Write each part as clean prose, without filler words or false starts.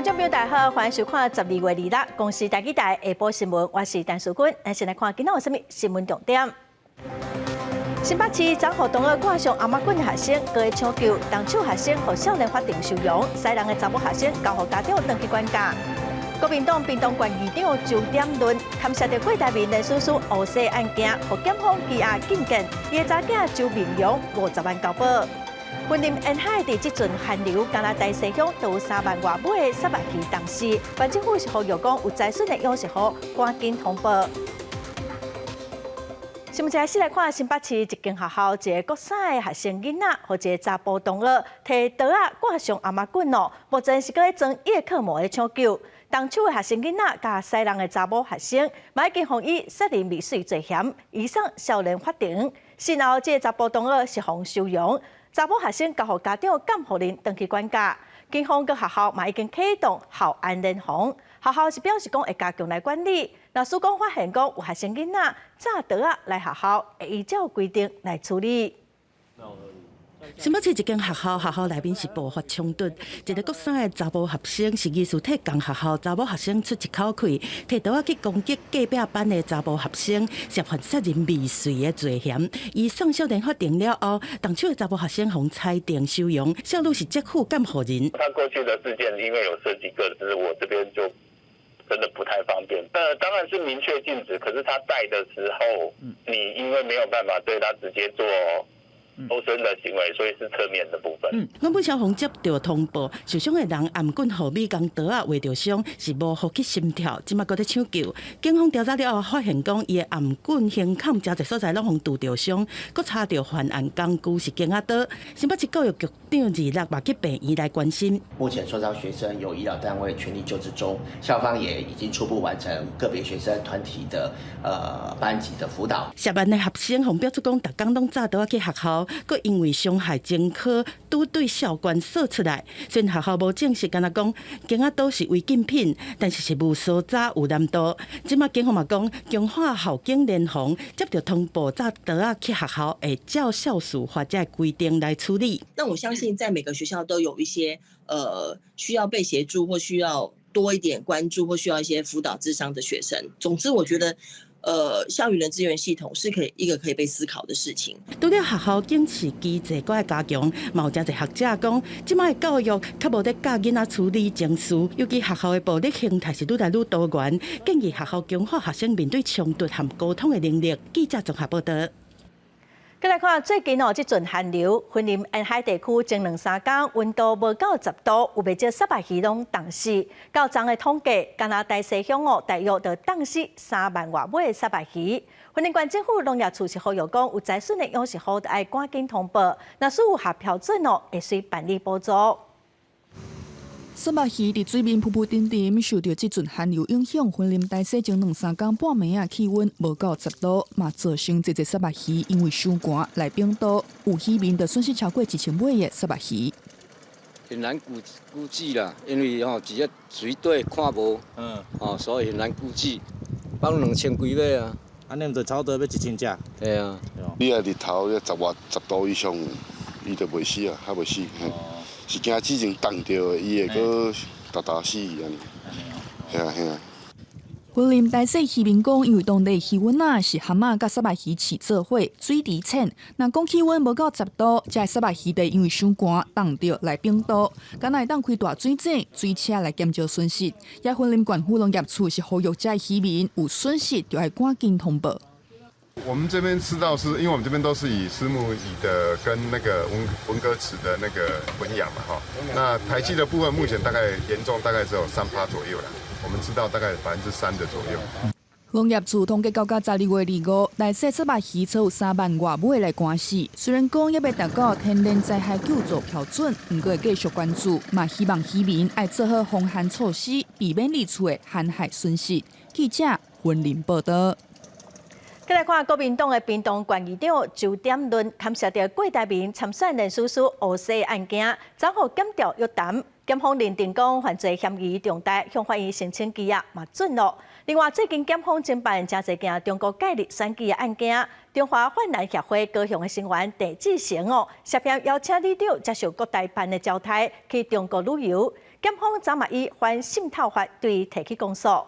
觀眾朋友大家好，歡迎收看12月26公視台語台下晡新聞，我是陳淑君。咱先來看今仔有啥物新聞重點。新北市昨予同學掛上頷仔棍的學生，閣搶救，動手學生予少年法庭收容，西人的查某學生交予家長轉去管教。國民黨屏東縣議長周點論，牽涉著郭台銘連書書烏紗案件，予檢方羈押禁見，伊的查囝周明陽50萬交保。雲林沿海佇這陣寒流，加拿大西鄉都有3萬外尾的虱目魚凍死。縣政府是呼籲講，有災損的養殖戶趕緊通報。新聞一開始來看新北市一間學校，一個國三的學生囡仔，予一个查埔同學提刀仔掛上頷仔棍哦，目前是閣咧裝葉克膜咧搶救。動手的學生囡仔佮西人的查某學生，嘛已經予以殺人未遂罪嫌，移送少年法庭。事後，這个查埔同學是予收容，查某學生交予家長監護人轉去管教。警方佮學校嘛已經啟動校安聯防，學校是表示講會加強來管理。若使講發現講有學生囡仔紮刀仔來學校，會依照規定來處理。新北市一間學校，學校內面是爆發衝突，一個國三的查埔學生是疑似替仝學校查某學生出一口氣，提刀仔去攻擊隔壁班的查埔學生，涉犯殺人未遂的罪嫌。移送少年法庭了後，動手的查埔學生予裁定收容，少女是責負監護人。他過去的事件因為有涉及個資，我這邊就真的不太方便。當然是明確禁止，可是他帶的時候，你因為沒有辦法對他直接做搜身的行為，所以是側面的部分。原本消防接到通報，受傷的人頷棍予美工刀仔劃著傷，是無呼吸心跳，這馬閣咧搶救。警方調查了後，發現講伊的頷棍胸坎誠濟所在攏予挃著傷，閣查著犯案工具是弓仔刀。新北市教育局長26嘛去病院來關心。目前受傷學生由醫療單位全力救治中，校方也已經初步完成個別學生團體的班級的輔導。涉案的學生予表出講，逐工攏紮刀仔去學校，閣因為傷害前科，拄對校官說出來。雖然學校無證實，敢若講弓仔刀是違禁品，但是是無搜查有難度。這馬警方嘛講，強化校警聯防，接著通報紮刀仔去學校，會照校事法這規定來處理。那我相信在每個學校都有一些需要被協助或需要多一點關注或需要一些輔導諮商的學生。總之，我覺得校園的資源系統是可以一個可以被思考的事情。除了學校警示機制閣愛加強，嘛有誠濟學者講，這擺的教育較無咧教囡仔處理情緒，尤其學校的暴力形態是愈來愈多元，建議學校強化學生面對衝突和溝通的能力。記者綜合報道。閣來看最近哦，這陣寒流，雲林沿海地區前兩三工溫度無到10度，有袂少虱目魚攏凍死。到昨的統計，加拿大西鄉哦，大約就凍死3萬外尾的虱目魚。雲林縣政府農業處是呼籲講，有災損的養殖戶著愛趕緊通報，若是有合標準哦，會隨辦理補助。虱目魚佇水面浮浮沉沉，受著這陣寒流影響，雲林大溪前兩三工半暝仔氣溫無到十度，嘛造成濟濟虱目魚因為傷寒來病倒，有漁民就損失超過1000尾的虱目魚。很難估計啦，因為吼佇咧水底看無，哦，所以很難估計，放2000幾尾啊。按呢就差不多欲1000隻。對啊。你若日頭10外10度以上，伊就袂死啊，較袂死。是驚之前凍著，伊會閣沓沓死按呢。係啊係啊。雲林大細漁民講，因為當地魚塭仔是蚶仔佮虱目魚飼做伙，水池淺，若講氣溫無到十度，這虱目魚就因為傷寒凍著來病倒，敢若會當開大水井、水車來減少損失。也雲林縣府農業處是呼籲這漁民有損失就愛趕緊通報。我們這邊知道是因為我們這邊都是以虱目魚的跟那個文蛤池的那個混養嘛，哈。那台七的部分目前大概嚴重大概只有3趴左右啦，我們知道大概3%的左右。農業處統計到12月25，大細虱目魚有3萬外尾來寒死。雖然講猶未達到天然災害救助標準，毋過會繼續關注，嘛希望漁民愛做好防寒措施，避免二次的寒害損失。記者雲林報道。閣來看國民黨的屏東縣議長周點論，牽涉著郭台銘參選連書書烏紗案件，昨予檢調約談，檢方認定講犯罪嫌疑重大，向法院申請羈押嘛准囉。另外，最近檢方偵辦誠濟件中國介入選舉的案件，中華泛藍協會高雄的成員鄭志誠哦，涉嫌邀請里長接受國台辦的招待去中國旅遊。檢方昨嘛以反滲透法對提起公訴。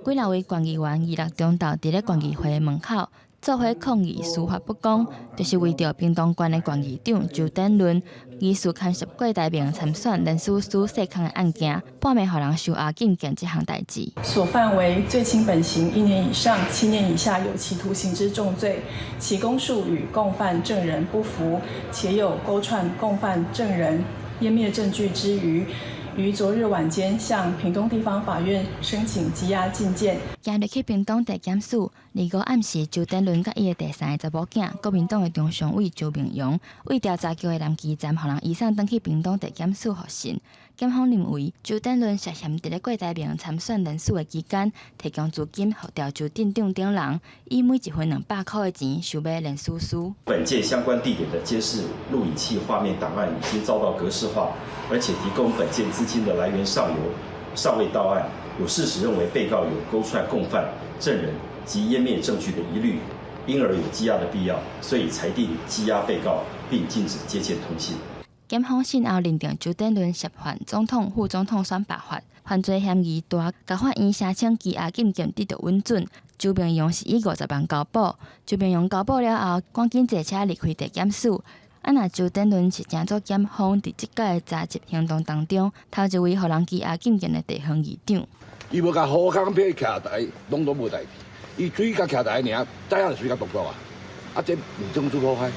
幾若位縣議員26中晝佇咧縣議會門口做伙抗議司法不公，就是為著屏東縣的縣議長周典倫疑似牽涉郭台銘參選連署書細空的案件，半暝予人收押禁見這項代誌。所犯為最輕本刑1年以上7年以下有期徒刑之重罪，其供述與共犯證人不符，且有勾串共犯證人湮滅證據之虞，於昨日晚間向屏東地方法院申請羈押禁見。今日去屏東地檢署，25暗時，周典倫佮伊的第三个查某囝，國民黨的中常委周明揚，為調查局的南基站，予人移送轉去屏東地檢署複訊。檢方認為，周典倫涉嫌佇咧郭台銘參選連署的期間，提供資金予潮州鎮長等人，以每一份200箍的錢收買連署書。本件相關地點的監視錄影器畫面檔案已經遭到格式化，而且提供本件資金的來源上游尚未到案，有事實認為被告有勾串共犯證人及湮滅證據的疑慮，因而有羈押的必要，所以裁定羈押被告並禁止接見通信。檢方訊後認定周典倫涉犯總統、副總統選罷法，犯罪嫌疑大，共法院聲請羈押禁見得到允准。周明揚是以50萬交保，周明揚交保了後，趕緊坐車離開地檢署。啊，若周典倫是成做檢方佇這擺的查緝行動當中，頭一位予人羈押禁見的地方議長。伊無共好康撇徛台，攏總無代誌。伊水共徛台爾，知影就水共毒素啊！啊，這毋政治破壞，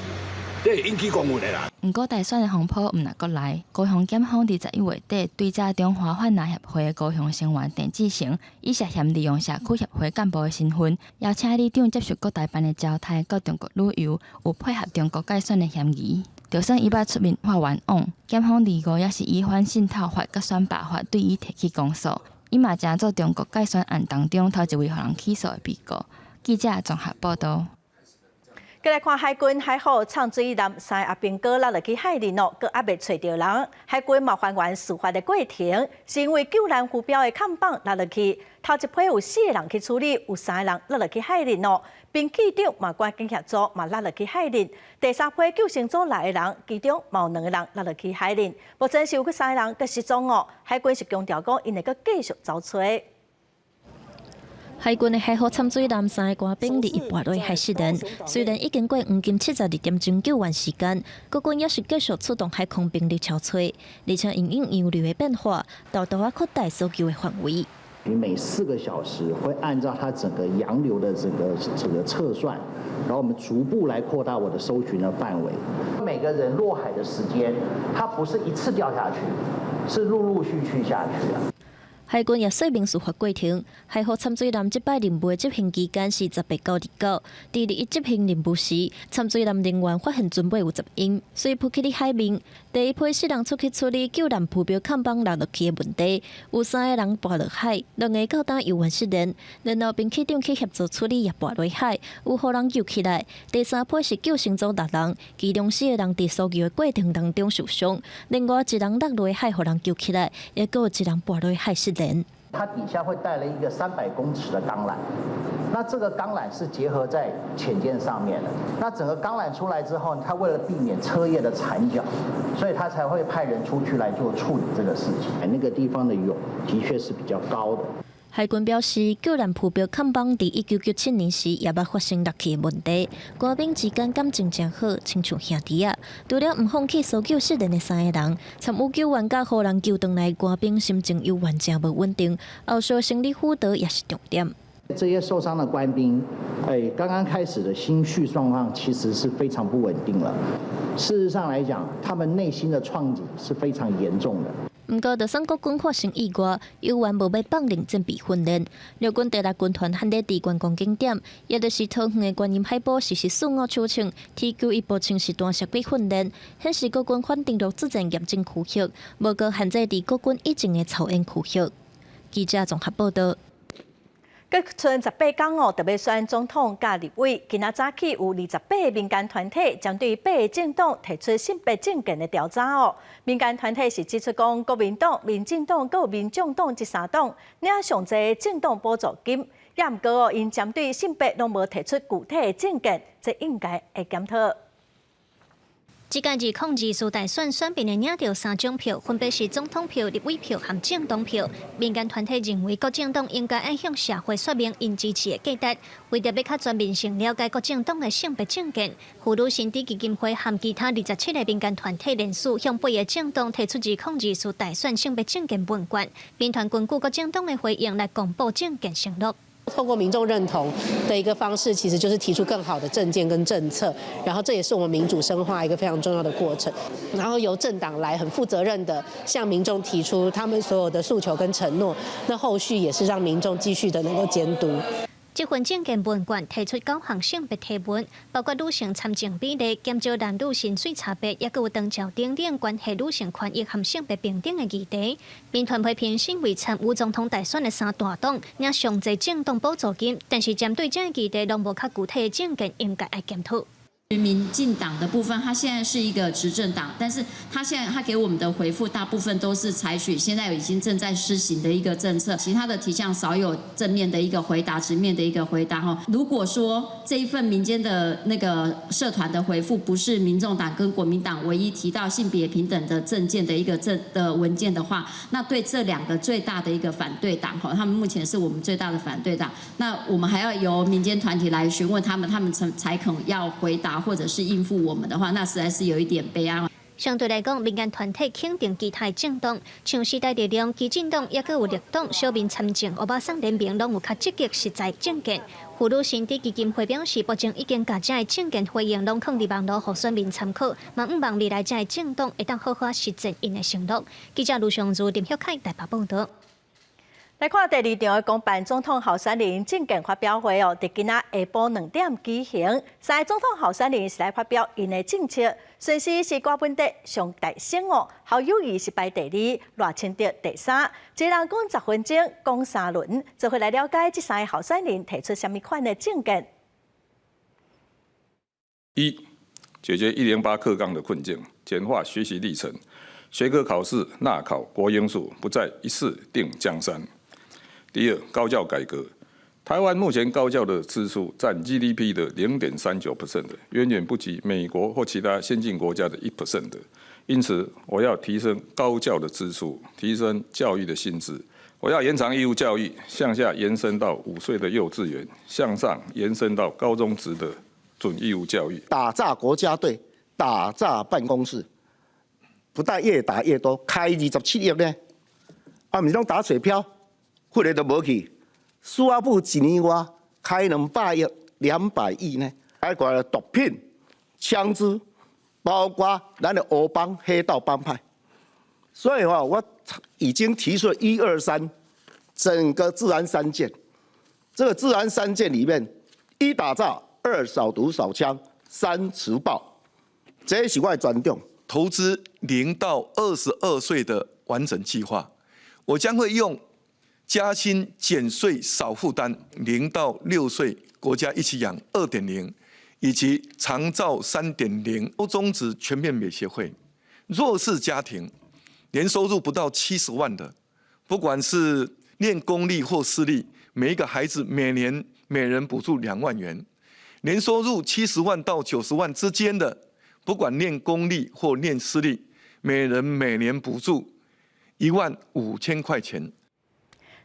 這會引起公憤的啦。毋過大選的風波毋若閣來，高雄檢方佇11月底追查中華販若協會的高雄成員鄭志成，以涉嫌利用社區協會幹部的身份，邀請里長接受國台辦的招待到中國旅遊，有配合中國蓋選的嫌疑。就算伊捌出面發冤枉，檢方25也是以反滲透法佮選罷法對伊提起公訴，伊嘛成做中國蓋選案當中頭一位予人起訴的被告。記者綜合報道。閣來看海軍海虎藏水艦三個阿兵哥落落去海裡咯，閣猶未揣著人。海軍嘛還原事發的過程，是因為救難浮標的扛棒落落去，頭一批有四個人去處理，有三個人落落去海裡咯。兵器長嘛趕緊協助嘛落落去海裡。第三批救生組來的人，其中嘛有兩個人落落去海裡。目前是有閣三個人閣失蹤哦。海軍是強調講，𪜶會閣繼續搜揣。海軍的海虎潛水艦三个官兵日跋落海失聯，雖然已經過黃金72點鐘救援時間，國軍也是繼續出動海空兵力搜揣，而且因應洋流的變化，沓沓仔擴大搜救的範圍。你每4個小時會按照它整個洋流的這個測算，然後我們逐步來擴大我的搜尋的範圍。每個人落海的時間，它不是一次掉下去，是陸陸續續下去啊。海軍也說明事發過程，海虎潛水艦這擺任務的執行期間是18到29。佇21執行任務時，潛水艦人員發現船尾有雜音，遂浮起佇海面。第一批四人出去處理救難浮標扛棒落落去的問題，有三個人跋落海，兩个到今猶原失聯。然後兵器長去協助處理也跋落海，有予人救起來。第三批是救生組六人，其中四個人佇搜救的過程當中受傷，另外一人落落海予人救起來，也閣有一人跋落海失聯。它底下會帶了一個300公尺的鋼纜，那這個鋼纜是結合在潛艦上面的。那整個鋼纜出來之後，它為了避免車葉的纏腳，所以它才會派人出去來做處理這個事情。那個地方的湧的確是比較高的。海軍表示，救難浮標扛棒佇1997年時也捌發生落去的問題，官兵之間感情誠好，親像兄弟仔。除了毋放棄搜救失聯的三個人，參與救援佮予人救轉來的官兵心情猶原誠無穩定，後續心理輔導也是重點。這些受傷的官兵，哎，剛剛開始的心緒狀況其實是非常不穩定了。事實上來講，他們內心的創舉是非常嚴重的。毋過，就算國軍發生意外，猶原無欲放任戰備訓練。陸軍第六軍團漢咧佇觀光景點，也就是桃園的觀音海埔實施四五手槍 TQ 一步槍實彈射擊訓練，顯示國軍反登陸作戰嚴陣區域，無閣限制佇國軍以前的操演區域。記者綜合報道。閣賰18工哦，著欲選總統佮立委。今仔早起有28個民間團體針對八个政黨提出性別政見的調查哦。民間團體是指出講，國民黨、民進黨佮民眾黨這三黨領上濟政黨補助金，也毋過哦，𪜶針對性別攏無提出具體的政見，這應該會檢討。這屆2024大選選民會領著三種票，分別是總統票、立委票和政黨票。民間團體認為，各政黨應該愛向社會說明𪜶支持的價值，為著欲較全面性了解各政黨的性別政見，婦女新知基金會和其他27個民間團體聯署，向八个政黨提出2024大選性別政見問卷。民團根據各政黨的回應來公布政見承諾。透過民眾認同的一個方式，其實就是提出更好的政見跟政策，然後這也是我們民主深化一個非常重要的過程。然後由政黨來很負責任的向民眾提出他們所有的訴求跟承諾，那後續也是讓民眾繼續的能夠監督。這份政見問卷提出九項性別提問，包括女性參政比例、減少男女薪水差別，抑閣有長照等等關係女性權益和性別平等的議題。民團批評身為參與總統大選的三大黨，領上濟政黨補助金，但是針對這个議題攏無較具體的政見，應該愛檢討。民進黨的部分，他現在是一個執政黨，但是他現在他給我們的回覆，大部分都是採取現在已經正在施行的一個政策，其他的題項少有正面的一個回答，直面的一個回答哈。如果說這一份民間的那個社團的回覆，不是民眾黨跟國民黨唯一提到性別平等的政見的一個政的文件的話，那對這兩個最大的一個反對黨哈，他們目前是我們最大的反對黨，那我們還要由民間團體來詢問他們，他們才肯要回答。或者是應付我們的話，那實在是有一點悲哀。相對來講，民間團體肯定其他政黨，像時代力量、基進黨，抑閣有綠黨、小民參政、歐巴桑聯盟，攏有較積極實在政見。婦女新知基金會表示，目前已經共這个政見回應攏放佇網路，予選民參考，嘛向望未來這个政黨會當好好實踐𪜶的承諾。記者盧尚如、林旭凱台北報導。來看第二場的公辦總統候選人政見發表會哦，佇今仔下晡2點舉行。三个總統候選人是來發表𪜶的政策，順序是柯文哲上大勝哦，侯友宜是排第二，賴清德第三。一人講10分鐘，講三輪，做伙來了解這三个候選人提出啥物款的政見。一、解決108課綱的困境，簡化學習歷程，學科考試納考國英數，不再一試定江山。第二，高教改革。台灣目前高教的支出佔 GDP 的0.39%，遠遠不及美國或其他先進國家的1%。因此，我要提升高教的支出，提升教育的薪資。我要延長義務教育，向下延伸到5歲的幼稚園，向上延伸到高中職的準義務教育。打詐國家隊，打詐辦公室，不但越打越多，開27億呢，啊，毋是攏打水漂。血个都無去，司法部一年外開200億、200億呢，包括毒品、槍支，包括咱的黑幫、黑道幫派。所以話，我已經提出了一二三，整個治安三箭。這個治安三箭裡面，一打詐，二掃毒掃槍，三除暴，這是我的專長。投資0到22歲的完整計劃，我將會用加薪減稅少負擔，0到6歲國家一起養2.0，以及長照3.0，終止全面美協會。弱勢家庭年收入不到70萬的，不管是念公立或私立，每一個孩子每年每人補助2萬元。年收入70萬到90萬之間的，不管念公立或念私立，每人每年補助1萬5千塊錢。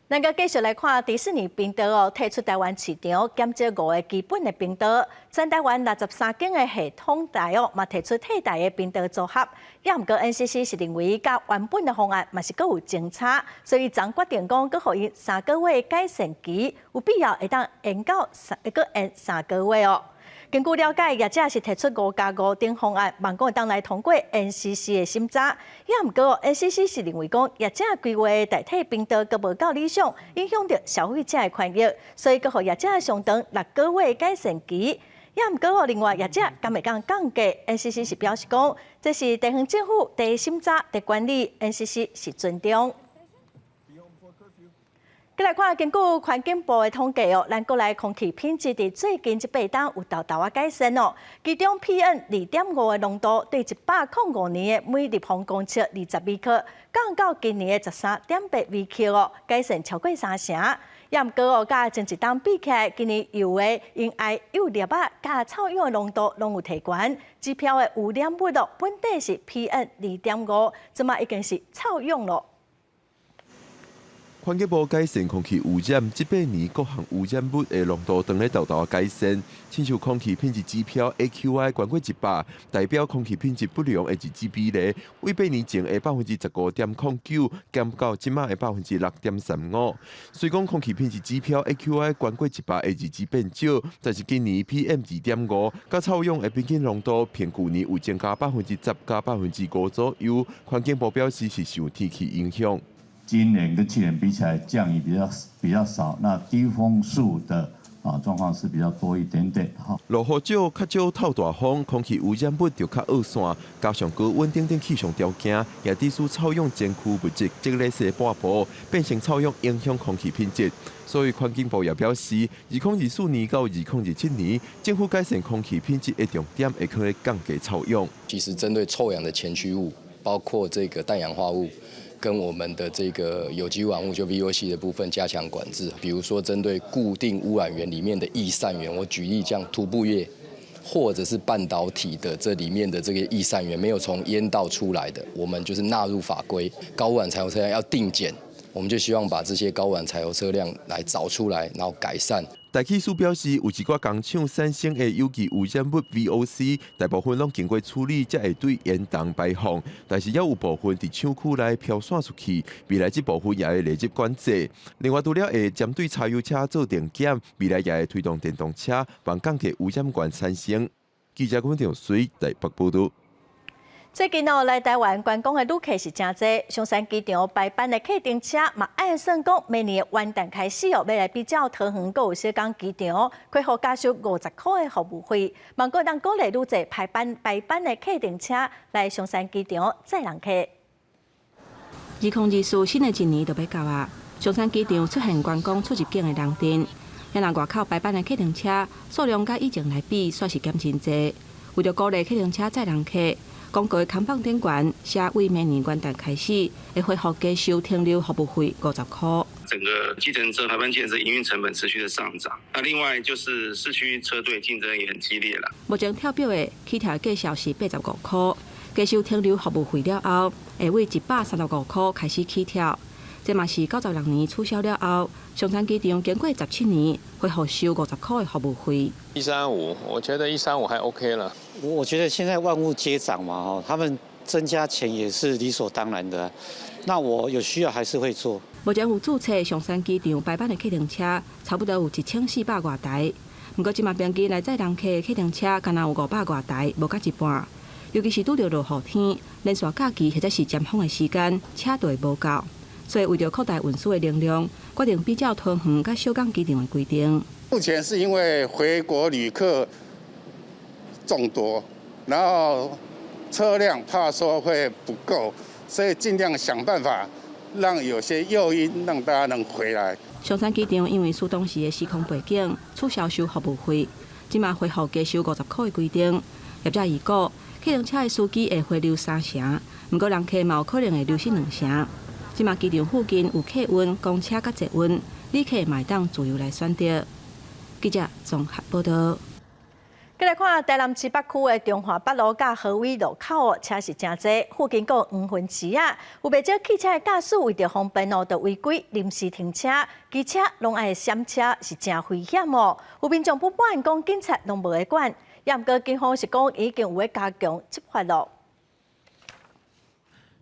咱閣繼續來看迪士尼頻道哦，退出台灣市場，減少五个基本的頻道。全台灣63間的系統台哦，嘛提出替代的頻道組合。也毋過 NCC 是認為，佮原本的方案嘛是閣有爭差，所以昨決定講，閣予𪜶3個月改善期，有必要會當延到三，閣延三個月哦。根據了解，業者是提出5加5等方案，望講會當來通過 NCC 的審查。也毋過 NCC 是認為講，業者規劃代替頻道閣無夠理想，影響著消費者的權益，所以閣予業者上長6個月改善期。也毋過另外業者敢會當降價？NCC 是表示講，這是地方政府佇審查、佇管理，NCC 是尊重。閣來看，根據環境部的統計哦，咱國內空氣品質佇最近這八冬有沓沓仔改善哦。其中 PM 2.5的濃度對105年的每立方公尺20微克，降到今年的13.8微克哦，改善超過三成。也毋過哦，佮前一冬比起來，今年油的因愛幼粒仔佮臭氧的濃度攏有提懸，指標的污染物哦，本底是 PM 2.5，這馬已經是臭氧囉。環境部改善空氣污染，這八年各項污染物的濃度當咧沓沓改善。親像空氣品質指標 AQI 懸過100，代表空氣品質不良的日子比例，為八年前的15.09%減到這馬的6.35%。雖講空氣品質指標 AQI 懸過100的日子變少，但是今年 PM 2.5佮臭氧的平均濃度，比舊年有增加10%佮5%左右。環境部表示是受天氣影響。今年跟去年比起來，降雨比較少，那低風速的狀況是比較多一點點。哈，落雨少，較少透大風，空氣污染物就較僫散，加上高溫等等氣象條件，也致使臭氧前驅物質積累西半部，變成臭氧影響空氣品質。所以環境部也表示，2024年到2027年，政府改善空氣品質的重點會放佇降低臭氧。其實針對臭氧的前驅物，包括這個氮氧化物。跟我們的這個有機污染物，就 VOC 的部分加強管制，比如說針對固定污染源裡面的逸散源，我舉例像塗布業或者是半導體的這裡面的這個逸散源沒有從煙道出來的，我們就是納入法規，高污染柴油車輛要定檢，我們就希望把這些高污染柴油車輛來找出來，然後改善。大氣署表示，有一寡工廠產生的有機污染物 VOC，大部分攏經過處理，才會對煙囱排放。但是，也有部分佇廠區內飄散出去，未來這部分也會列入管制。另外，除了會針對柴油車做定檢，未來也會推動電動車，幫降低污染源產生。記者郭長水台北報導。最近哦，來台灣觀光的旅客是誠濟，松山機場排班的客運車嘛，按算講明年元旦開始哦，欲來比照桃園閣有小港機場，恢復加收50箍的服務費，嘛閣當鼓勵愈濟排班的客運車來松山機場載人客。2024新的一年就欲到啊！松山機場出現觀光出入境的人陣，遐若外口排班的客運車數量佮以前來比，煞是減真濟。為著鼓勵客運車載人客，廣告的看板頂懸寫為明年元旦開始會恢復加收停留服務費50箍。整個計程車排班計程車營運成本持續的上漲，那另外就是市區車隊競爭也很激烈啦。目前跳表的起跳價數是85箍，加收停留服務費了後，會為135箍開始起跳。這嘛是96年取消了後，松山機場經過17年恢復收50箍的服務費。一三五，我覺得一三五還 OK 了。我覺得現在萬物皆漲嘛，吼，他們增加錢也是理所當然的。那我有需要還是會做。目前有註冊松山機場排班的客運車，差不多有1400外台。毋過這馬平均來載人客的客運車，干焦有500外台，無到一半。尤其是拄著落雨天、連續假期或者是尖峰的時間，車隊無夠。所以為著擴大運輸的能量，決定比照桃園佮小港機場的規定。目前是因為回國旅客眾多，然後車輛怕說會不夠，所以盡量想辦法讓有些誘因讓大家能回來。松山機場因為受當時的時空背景，取消收服務費，這馬恢復加收50箍的規定。業者預估，客運車的司機會回流三成，毋過人客嘛有可能會流失2成。這馬機場附近有客運、公車佮捷運，旅客嘛會當自由來選擇。記者綜合報導。繼來看台南市北區的中華北路佮和威路口哦，車是誠濟，附近閣有黃昏池仔，有袂少汽車的駕駛為著方便哦，就違規臨時停車，機車攏愛閃車，是誠危險哦。有民眾不滿講警察攏無咧管，也毋過警方是講已經有咧加強執法囉。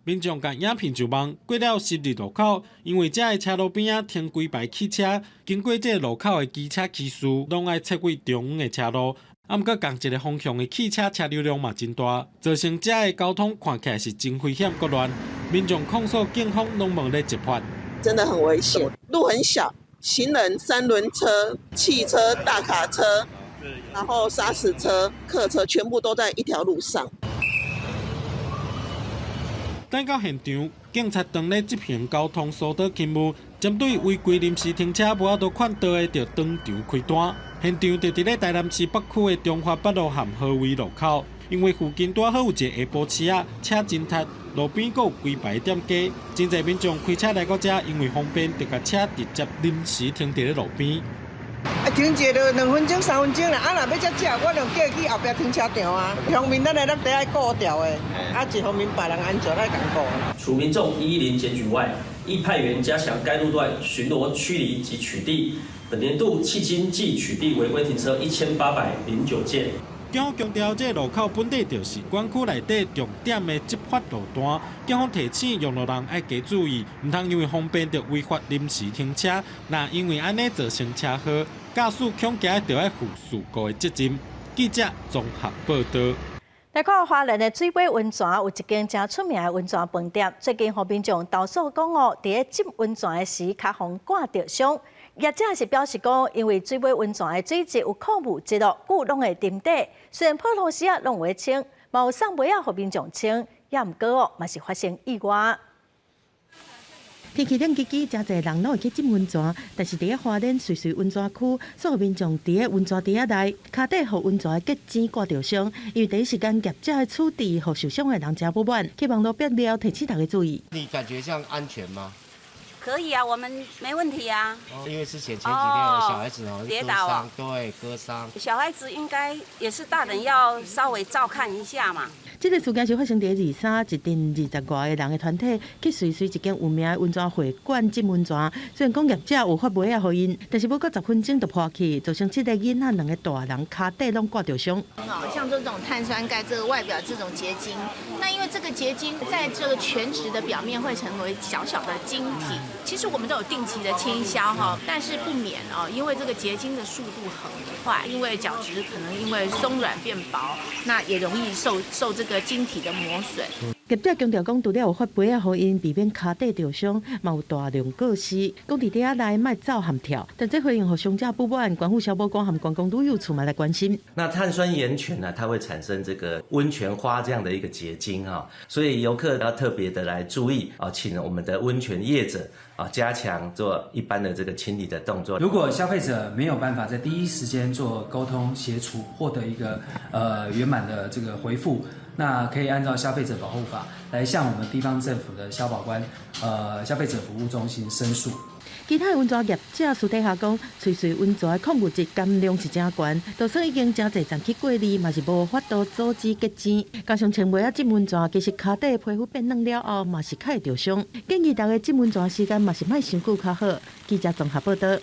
民眾共影片就望過了十字路口，因為遮的車路邊仔停規排汽車，經過這個路口的機車騎士攏愛切過中央的車路。啊，毋過仝一个方向的汽車車流量嘛真大，造成遮的交通看起來是真危險閣亂。民眾控訴警方攏無咧執法，真的很危險。路很小，行人、三輪車、汽車、大卡車，然後砂石車、客車，全部都在一條路上。等到現場，警察當咧執行交通疏導勤務，針對違規臨時停車無法度勸導的，就當場開單。現場就佇咧台南市北區的中華北路和和威路口，因為附近拄好有一个下晡時仔，車真塞，路邊閣有幾排店家，真濟民眾開車來到遮，因為方便，就共車直接臨時停佇咧路邊。啊，停一下2分鐘、3分鐘啦，啊，若欲遮食，我就叫去後壁停車場啊。一方面咱的咱得愛顧著的，啊，一方面別人安全愛共顧。除民眾110檢舉外，亦派員加強該路段巡邏驅離及取締。本年度迄今計取締違規停車1809件。警方強調，這個路口本底就是管區內底重點的執法路段。警方提醒用路人愛加注意，毋通因為方便就違法臨時停車。若因為按呢造成車禍，駕駛恐驚著愛負事故的責任。記者綜合報導。來看花蓮的水尾溫泉，有一間誠出名的溫泉飯店，最近予民眾投訴講哦，佇咧浸溫泉的時，跤予割著傷。業者是表示講，因為水尾溫泉的水質有礦物質哦，故攏會沉底。雖然普通時仔攏有咧清，嘛有送杯仔予民眾清，也毋過哦，嘛是發生意外。天氣冷吱吱，誠濟人攏會去浸溫泉，但是佇咧花蓮瑞穗溫泉區，所有民眾佇咧溫泉池仔內，跤底予溫泉的結晶割著傷，因為第一時間業者的處置，予受傷的人誠不滿，去網路爆料提醒大家注意。你感覺這樣安全嗎？可以啊，我們沒問題啊。因為之前前幾天有小孩子哦跌倒，對，割傷。小孩子應該也是大人要稍微照看一下嘛。這個事件是發生佇23一陣20外個人的團體去瑞穗一間有名的溫泉會館浸溫泉。雖然講業者有發杯仔予𪜶，但是無過10分鐘就破去，造成七個囡仔、兩個大人跤底攏割著傷。像這種碳酸鈣，這個外表這種結晶，那因為這個結晶在這個泉質的表面會成為小小的晶體。其實我們都有定期的清消哈，但是不免哦，因為這個結晶的速度很快，因為角質可能因為鬆軟變薄，那也容易受這個晶體的磨損。業者強調講，除了有發杯仔予𪜶避免跤底著傷，嘛有大量告示，講佇池仔內莫走譀跳。但這回應予傷者不滿，縣府消保官和觀光旅遊處嘛來關心。那碳酸鹽泉呢，它會產生這個溫泉花這樣的一個結晶哈，所以遊客要特別的來注意啊，請我們的溫泉業者啊加強做一般的這個清理的動作。如果消費者沒有辦法在第一時間做溝通協助，獲得一個圓滿的這個回覆，那可以按照消費者保護法來向我們地方政府的消保官、消費者服務中心申訴。其他溫泉業者私底下講，瑞穗溫泉的礦物質含量是誠懸，就算已經誠濟站去過濾，嘛是無法度阻止結晶。加上穿襪仔浸溫泉，其實跤底皮膚變軟了後，嘛是較會著傷。建議大家浸溫泉時間嘛是莫傷久較好。記者綜合報導。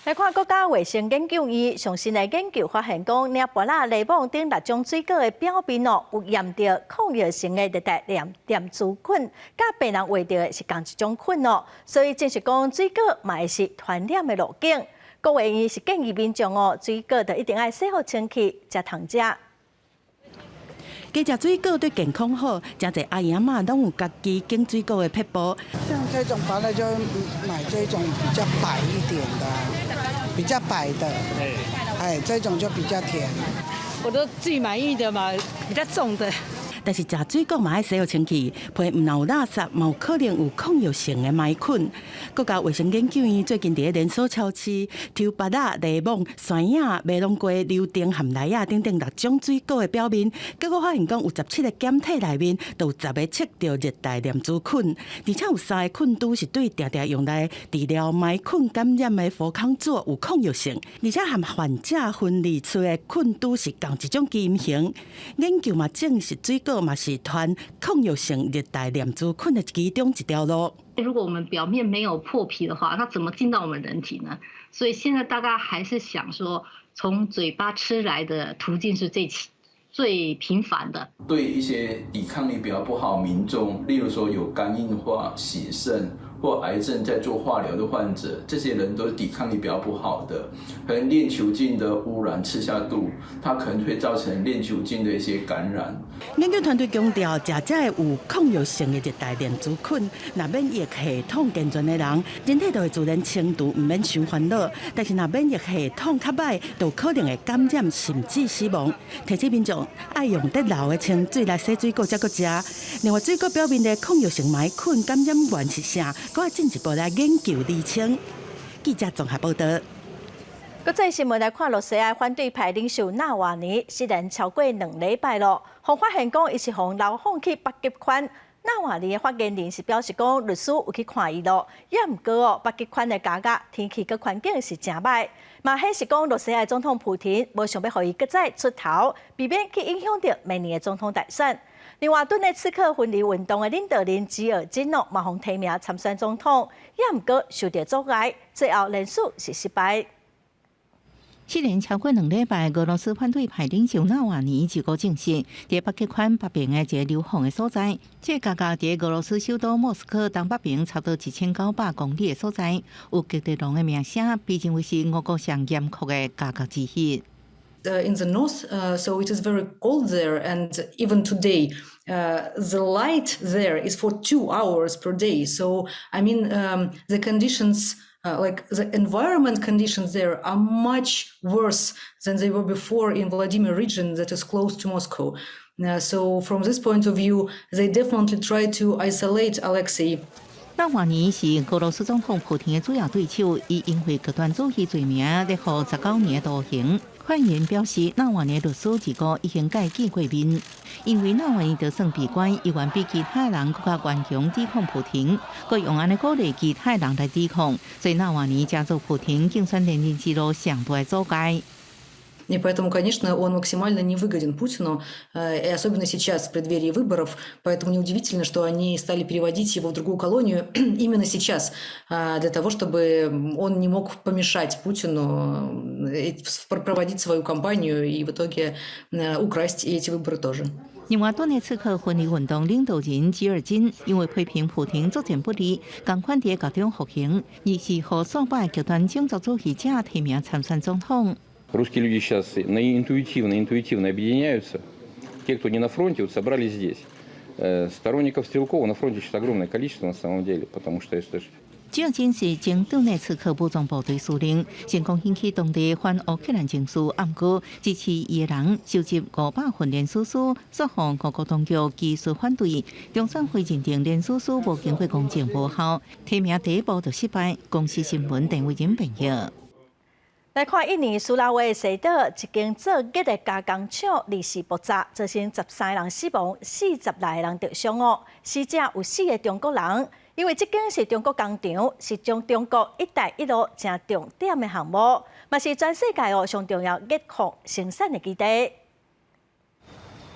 來看國家衛生研究院上新的研究發現，講領芭樂、檸檬等六種水果的表面哦，有驗著抗藥性的熱帶念珠菌，佮病人患著的是仝一種菌哦，所以證實講水果嘛會是傳染的路徑。國衛院是建議民眾哦，水果就一定愛洗好清氣，才通食。加食水果對健康好，誠濟阿姨阿嬤攏有家己揀水果的撇步。像這種芭樂就買這種比較白一點的，比較白的，哎，這種就比較甜。我都自己滿意的嘛，比較重的。但是食水果嘛愛洗好清氣，皮毋但有垃圾，嘛有可能有抗藥性的霾菌。國家衛生研究院最近佇咧連鎖超市抽芭樂、檸檬、酸葉、馬龍瓜、柳丁和梨仔等等六種水果的表面，結果發現講有17個檢體內面都有10個測著熱帶念珠菌，而且有三个菌株是對定定用來治療霾菌感染的氟康唑有抗藥性，而且和患者分離出的菌株是仝一種基因型。研究嘛證實水果嘛是傳抗藥性熱帶念珠菌的其中一條路。如果我們表面沒有破皮的話，它怎麼進到我們人體呢？所以現在大家還是想說，從嘴巴吃來的途徑是最最頻繁的。對一些抵抗力比較不好民眾，例如說有肝硬化、洗腎或癌症在做化療的患者，這些人都抵抗力比較不好的，可能鏈球菌的污染吃下肚，它可能會造成鏈球菌的一些感染。研究團隊強調，食這个有抗藥性的熱帶念珠菌，若免疫系統健全的人，人體就會自然清除，毋免傷煩惱。但是若免疫系統較䆀，就可能會感染甚至死亡。提醒民眾愛用得老的清水來洗水果，才閣食。另外，水果表面的抗藥性霾菌感染源是啥？閣愛進一步來研究釐清。記者綜合報導。國際新聞來看，羅西亞反對派領袖納瓦尼失聯超過2禮拜咯，予發現講伊是予流放去北極圈。納瓦尼的發言人是表示講，律師有去看伊咯，也毋過哦，北極圈的高壓天氣佮環境是誠䆀，嘛顯示講羅西亞總統普廷無想欲予伊閣再出頭，避免去影響著明年的總統大選。另外，頓涅茨克分離運動的領導人基爾金諾嘛予提名參選總統，也毋過受著阻礙，最後連署是失敗。失聯超過2禮拜，俄羅斯反對派領袖納瓦尼就閣證實，佇北極圈北邊的一個流放的所在，這個夾佇俄羅斯首都莫斯科東北邊差不多1900公里的所在，有極地狼的名聲，被認為是俄國上嚴酷的監獄之一。 In the north, so it is very cold there, and even today, the light there is for 2 hours per day. So, I mean, the conditions, like the environment conditions there are much worse than they were before in Vladimir region that is close to Moscow. So, from this point of view, they definitely try to isolate Alexei. 納瓦尼是俄羅斯總統普廷的主要對手，伊因為極端主義罪名咧予19年徒刑。發言人表示，納瓦尼律師二個已經共伊見過面，因為納瓦尼就算被關，依然比其他人閣較頑強抵抗普廷，閣用按呢鼓勵其他人來抵抗，所以納瓦尼成做普廷競選連任之路上大的阻礙。 И поэтому, конечно, он максимально невыгоден Путину, и особенно сейчас, в преддверии выборов. Поэтому неудивительно, что они стали переводить его в другую колонию именно сейчас, для того, чтобы он не мог помешать Путину проводить свою кампанию и в итоге украсть и эти выборы тоже. 另外，頓涅茨克分離運動領導人吉爾金因為批評普廷作戰不利，仝款佇獄中服刑，而是予數百極端種族主義者提名參選總統。 Русские люди сейчас интуитивно объединяются. Те, кто не на фронте, вот собрались здесь. Сторонников Стрелкова на фронте сейчас огромное количество на самом деле, потому что это 吉爾金是前頓涅茨克武裝部隊司令，成功引起當地反烏克蘭情緒，毋過支持伊的人收集500份聯署書，說予俄國當局技術反對，中選會認定聯署書無經過公證無效，提名第一步就失敗。公視新聞鄧慧仁編譯。來看印尼蘇拉威西島一間做鉻的加工廠臨時爆炸，造成13人死亡，46個人著傷哦。死者有四個中國人，因為這間是中國工廠，是將中國“一帶一路”誠重點的項目，嘛是全世界哦上重要鉻礦生產的基地。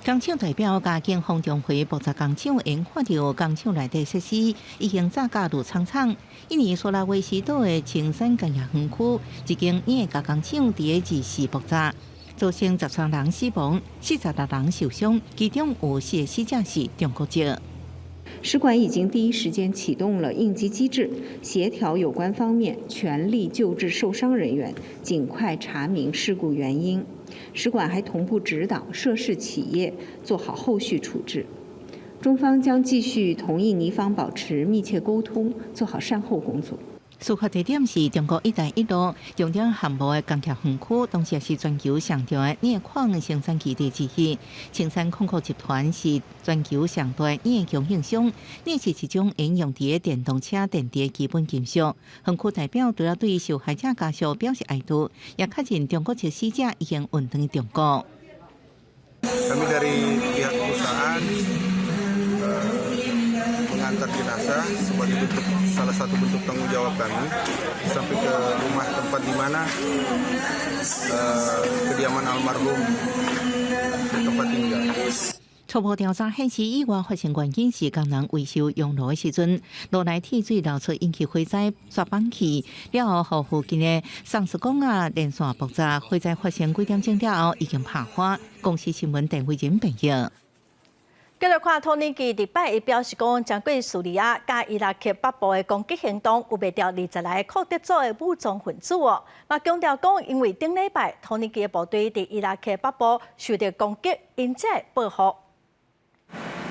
工廠代表佮警方重回爆炸工廠，研發著工廠內底設施已經炸甲亂氅氅。印尼蘇拉威西島的青山工業園區一間鉻加工廠佇24爆炸，造成13人死亡，46人受傷，其中有四個死者是中國籍。使館已經第一時間啟動了應急機制，協調有關方面全力救治受傷人員，盡快查明事故原因。使館還同步指導涉事企業做好後續處置。中方將繼續同印尼方保持密切溝通，做好善後工作。事發地點是中國“一帶一路”重點項目的工業園區，同時也是全球上重要的鉻礦生產基地之一。青山控股集團是全球上大鉻供應商，鉻是一種應用佇電動車電池的基本金屬。園區代表除了對受害者家屬表示哀悼，也確認中國籍死者已經運轉中國。 Kami dari pihak perusahaan mengantar jenazah sebagai bentuk salah satu bentuk tanggung jawab kami sampai ke rumah tempat di mana kediaman almarhum tempat tinggal. 初步調查顯示，意外發生原因是工人維修熔爐的時陣，爐內鐵水流出引起火災，煞放氣了後，予附近的送絲管仔連線爆炸，火災發生幾點鐘了後已經拍花。公視新聞鄧慧仁編譯。繼續看土耳其禮拜一表示講，針對敘利亞佮伊拉克北部的攻擊行動，有袂牢20來個庫德族的武裝分子哦。嘛強調講，因為頂禮拜土耳其的部隊佇伊拉克北部受著攻擊，𪜶才會報復。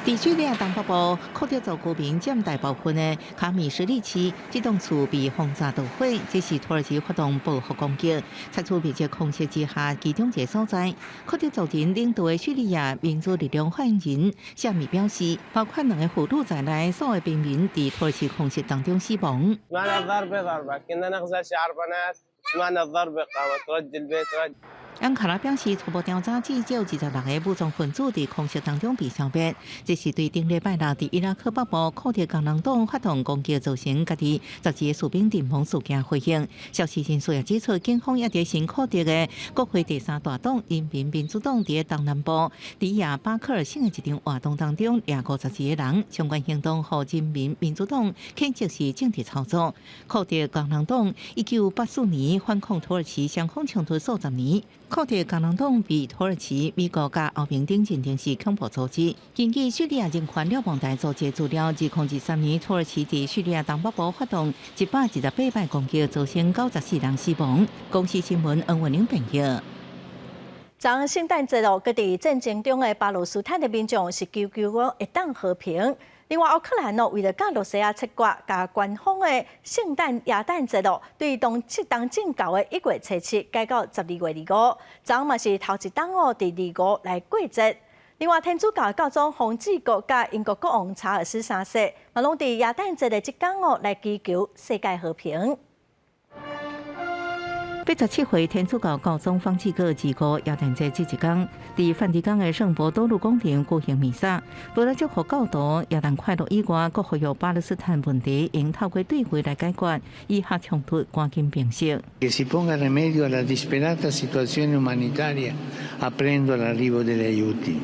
佇敘利亞東北部，庫德族居民佔大部分的卡米什利市，這棟厝被轟炸導火，這是土耳其發動報復攻擊，採取密集空襲之下其中一個所在。庫德族人領導的敘利亞民主力量發言人夏米表示，包括兩个婦女在內，所有平民佇土耳其空襲當中死亡。سمعنا الضربة قامت رج البيت رج。安卡拉表示，初步調查至少26個武裝分子佇空襲當中被消滅。這是對頂禮拜六佇伊拉克北部庫德工人黨發動攻擊造成家己12個士兵陣亡事件回應。消息人士也指出，警方也佇新庫德的國會第三大黨人民民主黨佇東南部迪亞巴克爾省的一場活動當中，掠52個人。相關行動予人民民主黨譴責是政治操作。庫德工人黨1984年反抗土耳其雙方衝突數十年。庫德工人黨被土耳其、美國佮歐盟等認定是恐怖組織。根據敘利亞人權瞭望台組織資料，2023年土耳其佇敘利亞東北部發動128擺攻擊，造成94人死亡。公視新聞黃文玲編譯。昨聖誕節咯，閣佇戰爭中的巴勒斯坦的民眾是祈求講會當和平。另外，烏克蘭咯，為著佮羅西亞切割，共官方的聖誕耶誕節咯，對東東正教的1月初7改到12月25，昨嘛是頭一冬哦，佇二五來過節。另外，天主教的教宗方濟各佮英國國王查爾斯三世，嘛攏佇耶誕節的這工哦，來祈求世界和平。87歲天主教教宗方濟各25耶誕節這一天，佇梵蒂岡的聖伯多祿廣場舉行彌撒，除了祝福教徒耶誕快樂以外，閣呼籲巴勒斯坦問題應透過對話來解決，以哈衝突趕緊平息。 Que si ponga remedio a la disperata situazione umanitaria aprendo l'arrivo degli aiuti。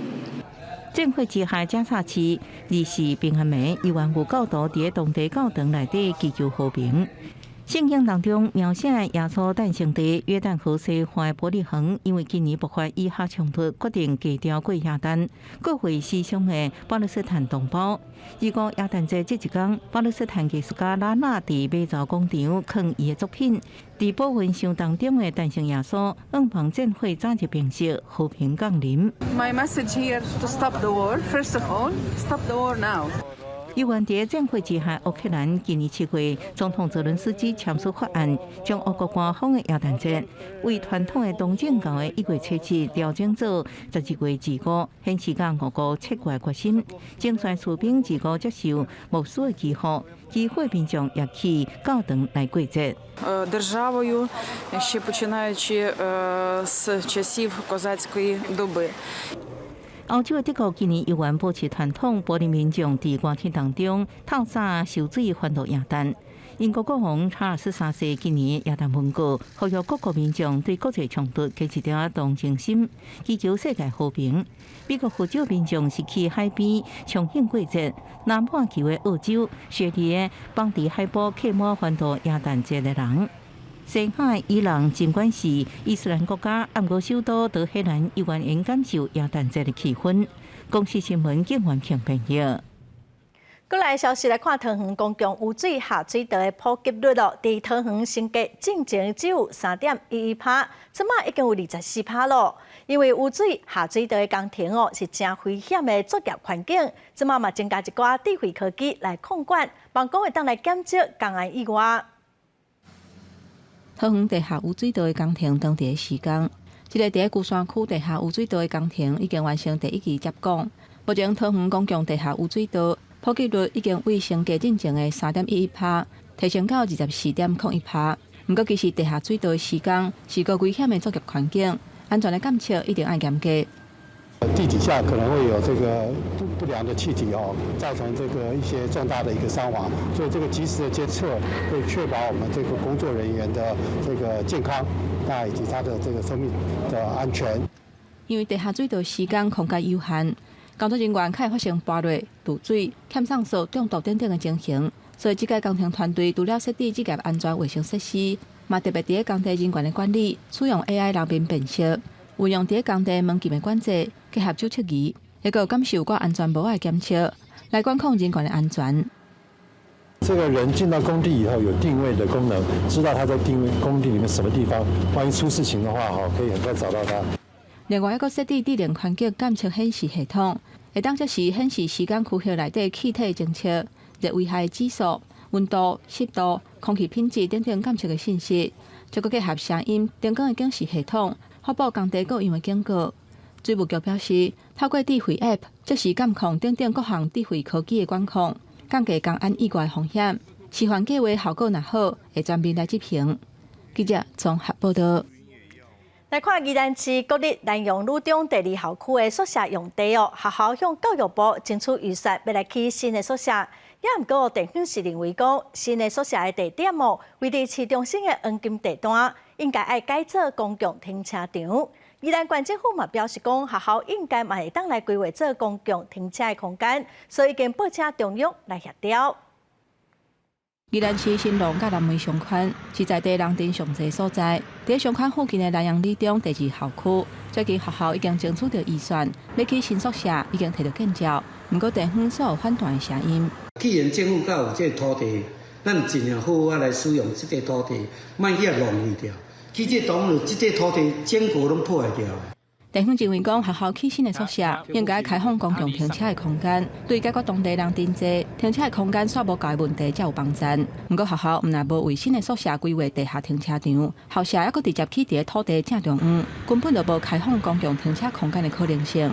戰火之下，加薩市24平安暝，猶原有教徒佇當地教堂內底祈求和平。聖經當中描寫耶穌誕生地約旦河西岸伯利恆，因為今年爆發以哈衝突，決定低調過耶誕，告慰死傷的巴勒斯坦同胞。25耶誕節這一天，巴勒斯坦藝術家拉納佇馬槽廣場囥伊的作品，佇保溫箱當中的誕生耶穌，向望戰火早日平息，和平降臨。 My message here to stop the war. First of all, stop the war now. 猶原佇戰火之下，烏克蘭今年7月，總統澤倫斯基簽署法案，將烏國官方的耶誕節為傳統的東正教的1月初7調整做12月25，顯示佮俄國切割決心。前線士兵25接受牧師的祈福，機會民眾也去教堂來過節。 Державою ще починаючи з часів козацької доби. 歐洲的德國今年猶原保持傳統，柏林民眾佇熱天當中透早泅水歡度耶誕。英國國王查爾斯三世今年耶誕文告，呼籲各國民眾對國際衝突堅持著同情心，祈求世界和平。美國佛州民眾是去海邊暢慶過節，南半球的澳洲雪梨的邦迪海埔客滿歡度耶誕節的人。西海伊朗儘管是伊斯蘭國家，毋過首都德黑蘭猶原會感受耶誕節的氣氛。公視新聞警員強編譯。過來消息來看，桃園公共污水下水道的普及率咯，佇桃園升格進前只有3.11趴，這馬已經有24趴咯。因為污水下水道的工程哦是誠危險的作業環境，這馬嘛增加一寡智慧科技來控管，望講會當來減少工安意外。桃園地下污水道的工程當佇咧施工，這個佇咧龜山區地下污水道的工程已經完成第一期接管。目前桃園公共地下污水道普及率已經為升格進前的3.11趴提升到24.01趴。毋過，其實地下水道的施工是個危險的作業環境，安全的監測一定愛嚴格。地底下可能會有這個不良的氣體哦，造成這個一些重大的一個傷亡，所以這個及時的監測會確保我們這個工作人員的這個健康，那以及他的這個生命的安全。因為地下水道施工空間有限，工作人員較會發生跋落、墮水、欠送素、中毒等等的情形，所以這屆工程團隊除了設置職業安全衛生設施，嘛特別佇咧工地人員的管理，使用 AI 人面辨識。運用佇咧工地門禁的管制，結合酒測儀，會閣有感受佮安全帽的檢測，來管控人員的安全。這個人進到工地以後，有定位的功能，知道他在定位工地裡面什麼地方，萬一出事情的話，哈，可以很快找到他。另外，還閣設置智能環境監測顯示系統，會當即時顯示施工區域內底氣體偵測、熱危害指數、溫度、濕度、空氣品質等等監測的信息，再閣結合聲音、燈光的警示系統。發布工地各樣的警告。水務局表示，透過智慧 App 即時監控等等各項智慧科技的管控，降低工安意外風險。示範計畫效果若好，會全面來執行。記者綜合報道。來看宜蘭市國立南陽女中第二校區的宿舍用地哦，學校向教育部爭取預算，欲來起新的宿舍。也毋過地方是認為講，新的宿舍的地點哦，位佇市中心的黃金地段，應該愛改做公共停車場。宜蘭縣政府嘛表示講，學校應該嘛會當來規劃做公共停車的空間，所以已經報請中央來協調。宜蘭市興隆佮南門商圈是在地人陣上濟所在。佇商圈附近的南陽女中第二校區，最近學校已經爭取著預算，欲起新宿舍，已經提著建照。毋過地方煞有反彈的聲音。既然政府閣有這個土地，咱盡量好好來使用這個土地，莫去予浪費掉。起這當然，這個土地整個攏破壞掉。地方認為講，學校起新的宿舍應該開放公共停車的空間，對解決當地人陣濟停車的空間煞無夠的問題才有幫助。毋過學校毋但無為新的宿舍規劃地下停車場，校舍猶閣直接起佇土地正中央，根本就無開放公共停車空間的可能性。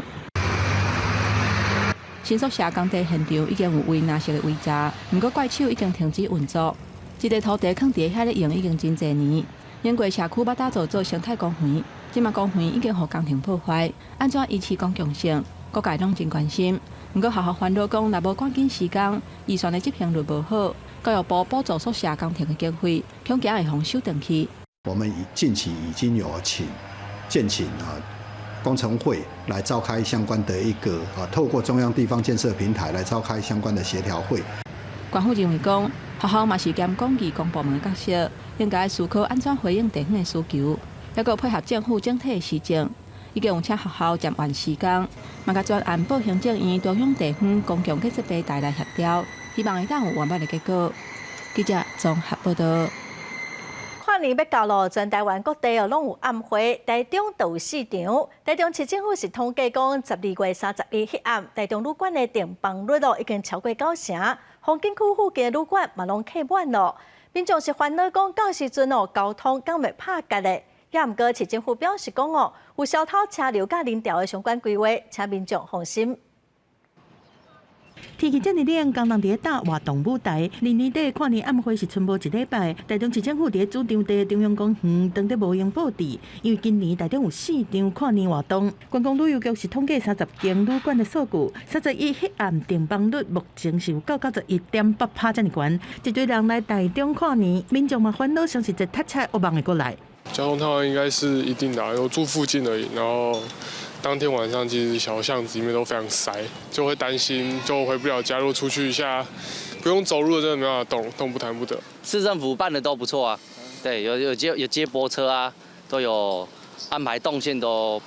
新宿舍工地現場已經有圍欄式的圍柵，毋過怪手已經停止運作。這塊土地囥佇遐咧用已經真濟年，經過社區欲打造做生態公園。這馬公園已經予工程破壞，按怎維持公共性？各界攏真關心。毋過學校煩惱講，若無趕緊施工，預算的執行率無好，教育部補助宿舍工程的經費，恐驚會予收轉去。我們近期已經有請建請啊工程會來召開相關的一個啊，透過中央地方建設平台來召開相關的協調會。官府認為講，學校嘛是兼講義公部門的角色，應該思考按怎回應地方的需求。猶閣配合政府整體的施政，已經有請學校暫緩施工，嘛共專案報行政院中央地方公共建設平台來協調，希望會當有圓滿的結果。記者綜合報道。跨年欲到囉，全台灣各地哦攏有暗會，台中就有四場。台中市政府是統計講，12月31彼暗，台中旅館的訂房率哦已經超過九成，風景區附近的旅館嘛攏客滿囉。民眾是煩惱講，到時陣哦交通敢會拍結咧？也毋過市政府表示講哦，有小偷車流佮人潮的相關規劃，請民眾放心。天氣遮爾冷，工人佇咧搭活動舞台。年年底跨年暗會是賰無一禮拜。台中市政府佇咧主場地中央公園當咧無閒佈置，因為今年台中有四場跨年活動。觀光旅遊局是統計30間旅館的數據，31彼暗訂房率目前是有到91.8%遮爾懸。一堆人來台中跨年，民眾嘛煩惱，相信這塞車惡夢會過來。交通癱瘓應該是一定的，我住附近而已，然後當天晚上其實小巷子裡面都非常塞，就會擔心就回不了家。如果出去一下，不用走路的真的沒辦法動，動不彈不得。市政府辦的都不錯啊，對，有接駁車啊，都有安排動線都，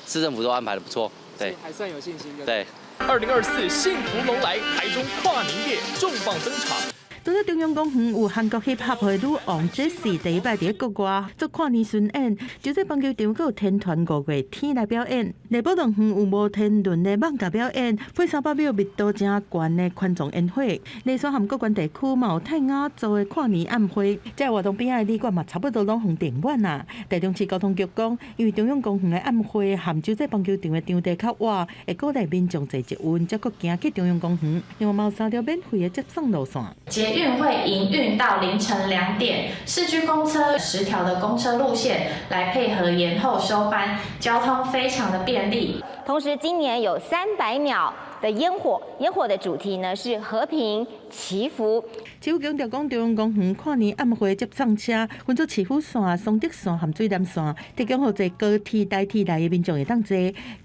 市政府都安排的不錯，對，還算有信心。對。2024幸福龍來台中跨年夜重磅登場。除了中央公園有韓國 hip hop 的女王 Jessie 第一擺佇咧國外做跨年巡演，洲際棒球場閣有天團五月天來表演，麗寶樂園有摩天輪的艋舺表演，配300秒密度誠懸的環狀煙火。麗山和各縣地區嘛有泰雅族的跨年暗會，這個活動邊仔的旅館嘛差不多攏予訂滿啊。台中市交通局講，因為中央公園的暗會和洲際棒球場的場地較倚，會鼓勵民眾坐捷運，才閣行去中央公園。另外嘛有三條免費的接送路線。捷運會營運到凌晨2點，市區公車10條的公車路線來配合延後收班，交通非常的便利。同時，今年有300秒的煙火，煙火的主題呢是和平祈福。市府強調講，中央公園跨年暗會接送車分做市府線、松德線和水南線，提供予坐高鐵、台鐵來的民眾會當坐。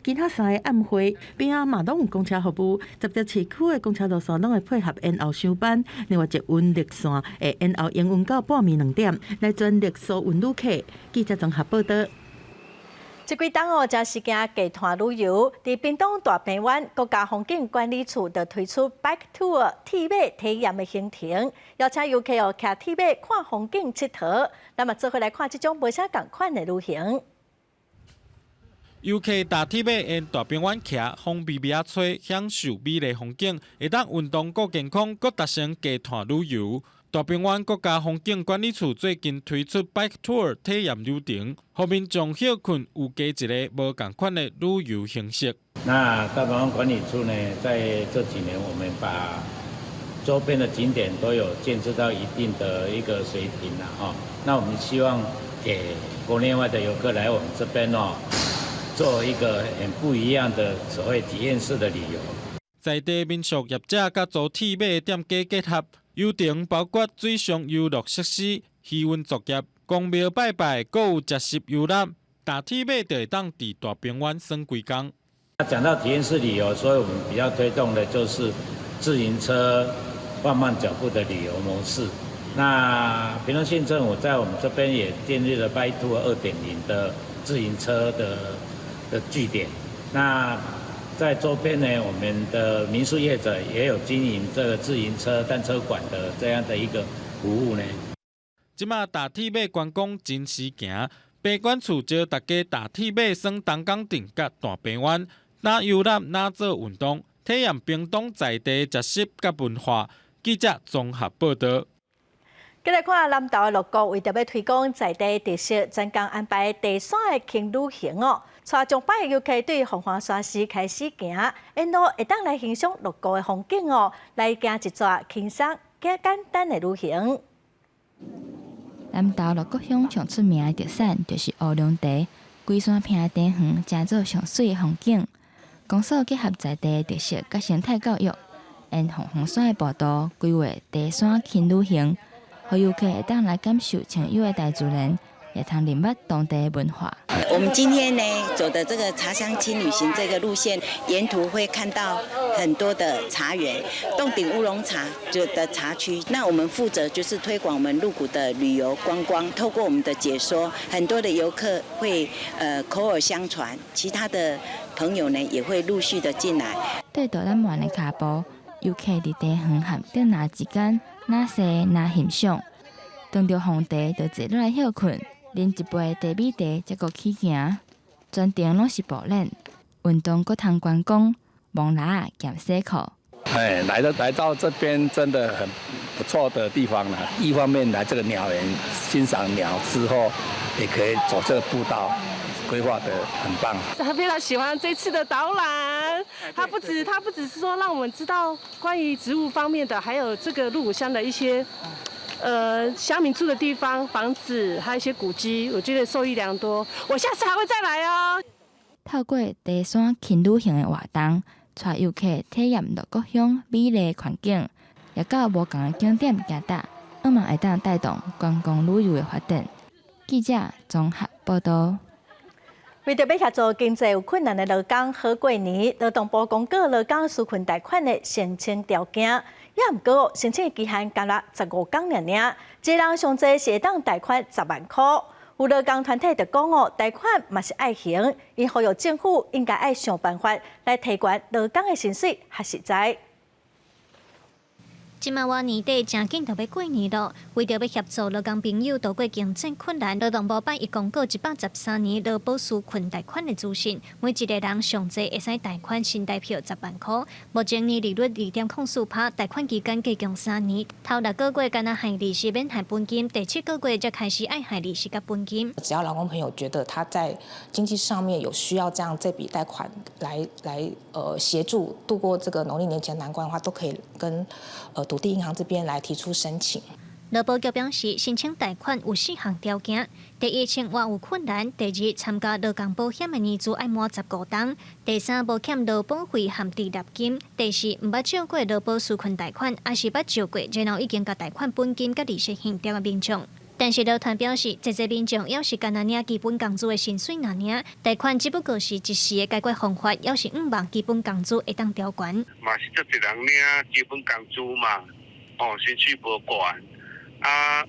其他三个暗會邊仔嘛攏有公車服務，10條市區的公車路線攏會配合延後收班。另外，捷運綠線會延後營運到半暝2點，來全力疏運旅客。記者綜合報道。這幾冬哦，誠時興低碳旅遊，佇屏東大鵬灣國家風景管理處就推出 Bike Tour 鐵馬體驗的行程，邀請遊客哦騎鐵馬看風景、𨑨迌。咱嘛做伙來看這種無啥仝款的旅行。遊客踏鐵馬沿大鵬灣騎，風微微仔吹，享受美麗風景，會當運動閣健康，閣達成低碳旅遊。大鵬灣國家風景管理處最近推出 Bike Tour 體驗流程，予民眾歇睏有加一个無仝款的旅遊形式。那大鵬灣管理處呢，在這幾年，我們把周邊的景點都有建設到一定的一個水平啦，哈。那我們希望給國內外的遊客來我們這邊哦，做一個很不一樣的所謂體驗式的旅遊。在地民宿業者佮租鐵馬的店家結合，遊程包括水上遊樂設施、漁運作業、宮廟拜拜，閣有食食遊覽。踏鐵馬就會當佇大平原耍規工。講到體驗式旅遊，所以我們比較推動的就是自行車放慢腳步的旅遊模式。那屏東縣政府在我們這邊也建立了 Bike Tour 2.0的自行車的據點。那在周邊呢，我們的民宿業者也有經營這個自行車單車館的這樣的一個服務呢。這馬踏鐵馬觀光真時行，疾管處招大家踏鐵馬耍東港鎮佮大平原，若遊覽若做運動，體驗屏東在地食食佮文化。記者綜合報道。繼來看南投的鹿谷，為著欲推廣在地特色，專工安排茶山的輕旅行哦，帶上百个遊客對鳳凰山時開始行，沿路會當來欣賞鹿谷的風景哦，來行一逝輕鬆加簡單的旅行。南投鹿谷鄉上出名的特產就是烏龍茶，規山坪的茶園成做上媠的風景。公所結合在地的特色佮生態教育，沿鳳凰山的步道規劃茶山輕旅行，予遊客會當來感受清幽的大自然，也通認捌當地的文化。我們今天呢走的這個茶鄉輕旅行這個路線，沿途會看到很多的茶園，凍頂烏龍茶就的茶區。那我們負責就是推廣我們鹿谷的旅遊觀光，透過我們的解說，很多的遊客會口耳相傳，其他的朋友呢也會陸續的進來。對導覽員的跤步，遊客佇茶園和竹林之間，若踅若欣賞，當著紅茶就坐落來歇睏，啉一杯茶米茶，才閣起行。全程攏是步練，運動閣通觀光，摸籃仔兼洗褲。哎，來到這邊真的很不錯的地方了。一方面來這個鳥園欣賞鳥之後，也可以走這個步道，規劃得很棒。他非常喜歡這次的導覽，他不只是說讓我們知道關於植物方面的，還有這個鹿谷鄉的一些，鄉民住的地方、房子，還有一些古蹟，我覺得受益良多。我下次還會再來哦。透過茶山輕旅行的活動，帶遊客體驗鹿谷鄉美麗環境，也到無仝的景點行踏，向望會當帶動觀光旅遊的發展。記者綜合報道。為著欲協助經濟有困難的勞工好過年，勞動部公告勞工紓困貸款的申請條件，也毋過申請期限干焦15天爾爾，一個人上濟是會當貸款10萬箍。有勞工團體就講哦，貸款嘛是愛還，𪜶呼籲政府應該愛想辦法來提懸勞工的薪水，較實在。這馬倚年底，誠緊就欲過年囉。為著欲協助勞工朋友渡過經濟困難，勞動部拜一公告113年勞保紓困貸款的資訊，每一个人上濟會使貸款新台票10萬箍，目前年利率2.04%，貸款期間計共3年，頭6個月干焦還利息免還本金，第七個月才開始愛還利息佮本金。只要勞工朋友覺得他在經濟上面有需要，這樣這筆貸款來協助度過這個農曆年前難關的話，都可以跟土地銀行這邊來提出申請。勞保局表示，申請貸款有四項條件：第一，生活有困難；第二，參加勞工保險的年資愛滿15冬；第三，無欠勞保費和滯納金；第四，毋捌借過勞保紓困貸款，抑是捌借過，然後已經共貸款本金佮利息還掉的民眾。但是勞團表示，這濟民眾猶是干焦領基本工資的薪水爾爾，貸款只不過是一時的解決方法，猶是向望基本工資會當調懸。嘛是足濟人領基本工資嘛，哦，薪水無懸，啊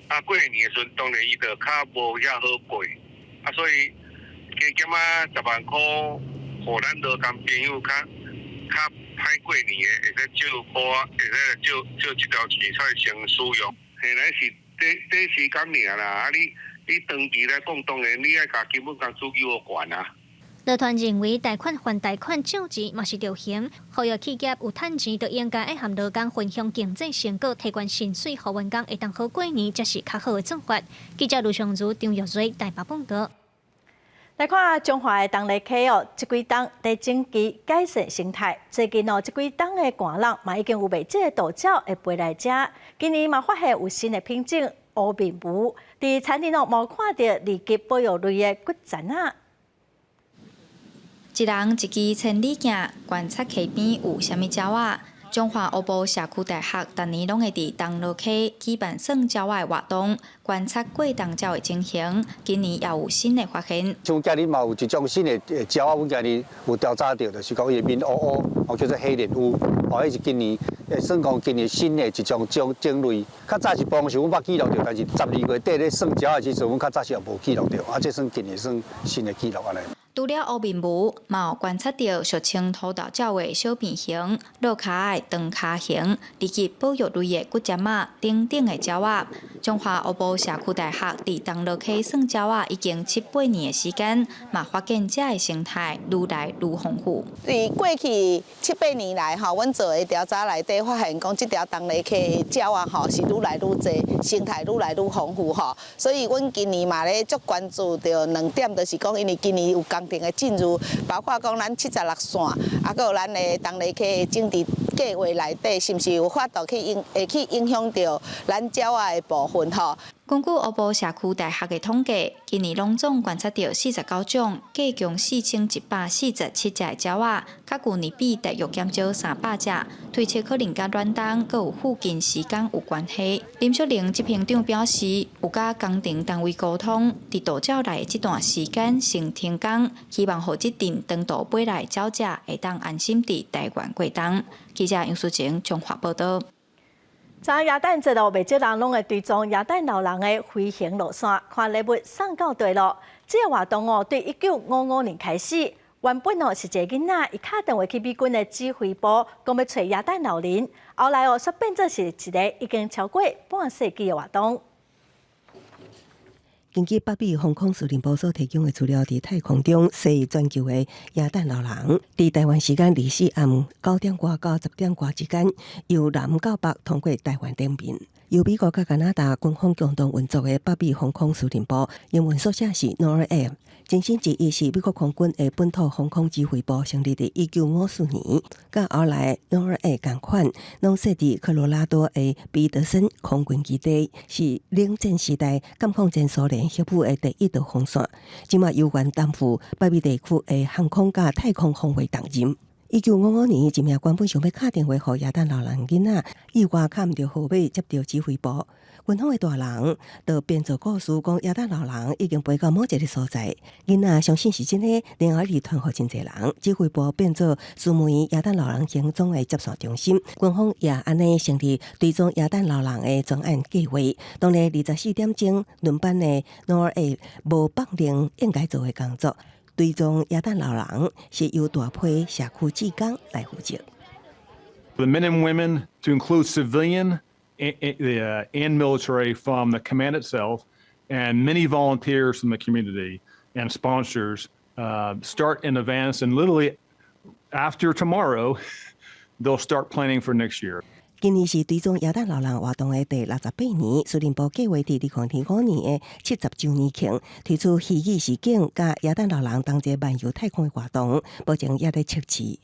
啊過年的時陣，當然伊就較無遐好過，啊所以加減仔10萬箍，予咱勞工朋友較歹過年的，會使借箍仔，會使借這條錢出來先使用。現在是短短時間爾啦，啊你長期來講，當然你愛共基本工資予懸啊。勞團認為，貸款還貸款借錢嘛是著還，呼籲企業有趁錢就應該愛和勞工分享經濟成果，提懸薪水，予員工會當好過年，才是較好的做法。記者盧尚如、張玉瑞台北報道。來看彰化的東麗溪哦，這幾冬佇整治改善生態。最近哦，這幾冬的寒冷嘛已經有袂少的渡鳥會飛來遮。今年嘛發現有新的品種烏面鶩，佇田裡哦，嘛看著二級保育類的骨蠶仔。一人一支千里鏡，觀察溪邊有啥物鳥仔。彰化烏埔社區大學逐年攏會佇銅鑼溪舉辦算鳥仔的活動，觀察過冬鳥的情形。今年也有新的發現。像今年嘛有一種新的鳥仔，阮今年有調查著，就是講伊的面烏烏，哦叫做黑臉烏，哦，彼是今年算講今年新的一種種種類。較早是幫是阮捌記錄著，但是12月底咧算鳥仔的時陣，阮較早是也無記錄著，啊，這算今年算新的記錄按呢。除了烏面鶩，嘛有觀察著俗稱土豆鳥的小便熊、落跤的長跤熊，以及保育類的骨針仔等等的鳥仔。彰化烏埔社區大學佇銅鑼溪算鳥仔已經七八年的時間，嘛發現遮的生態愈來愈豐富。佇過去七八年來，吼，阮做的調查內底發現，講這條銅鑼溪的鳥仔吼是愈來愈濟，生態愈來愈豐富吼。所以，阮今年嘛咧足關注著兩點，就是講因為今年有工程的進入，包括講咱76線，啊，閣有咱的銅鑼溪的整治計劃內底，是毋是有法度去影會去影響著咱鳥仔的部分吼？根據烏埔社區大學的統計，今年攏總觀察著49種，計共4147隻的鳥仔，較舊年比大約減少300隻，推測可能佮暖冬閣有附近時間有關係。林淑玲執行長表示，有佮工程單位溝通，佇渡鳥來的這段時間先停工，希望予這陣長途飛來的鳥隻會當安心佇台灣過冬。記者楊淑晴彰化報導。昨耶誕節咯，袂少人攏會追蹤耶誕老人的飛行路線，看禮物送到佗落。這個活動哦，對1955年開始，原本哦是一个囡仔，伊敲電話去美軍的指揮部，講欲揣耶誕老人。後來哦，煞變做是一个已經超過半世紀的活動。根據北美防空司令部所提供的資料，佇太空中踅全球的耶誕老人，佇台灣時間24暗9點外到10點外之間，由南到北通過台灣頂面。由美國佮加拿大軍方共同運作的北美防空司令部，英文縮寫是 NORAD。前身之一是美國空軍的本土防空指揮部，成立佇1954年，佮後來 NORAD 仝款，攏設佇科羅拉多的彼得森空軍基地，是冷戰時代監控前蘇聯核武的第一道防線。這馬猶原擔負北美地區的航空佮太空防衛重任。1955年，一名原本想欲敲電話予耶誕老人囡仔，意外敲毋著號碼，接著指揮部。軍方的大人就編造故事，講耶誕老人已經飛到某一个所在。囡仔相信是真的，然後一直傳予真濟人。指揮部變做專門耶誕老人行蹤的接線中心。軍方也按呢成立追蹤耶誕老人的專案計劃。當日24點鐘輪班的 NORAD 無放任應該做的工作。追蹤耶誕老人是由大批社區志工來負責。 The men and women, to include civilian and military from the command itself, and many volunteers from the community and sponsors, start in advance, and literally after tomorrow, they'll start planning for next year. 今年是追蹤耶誕老人活動的第68年，司令部計劃佇2025年的70週年慶推出虛擬實境佮耶誕老人同齊漫遊太空的活動，目前也咧測試。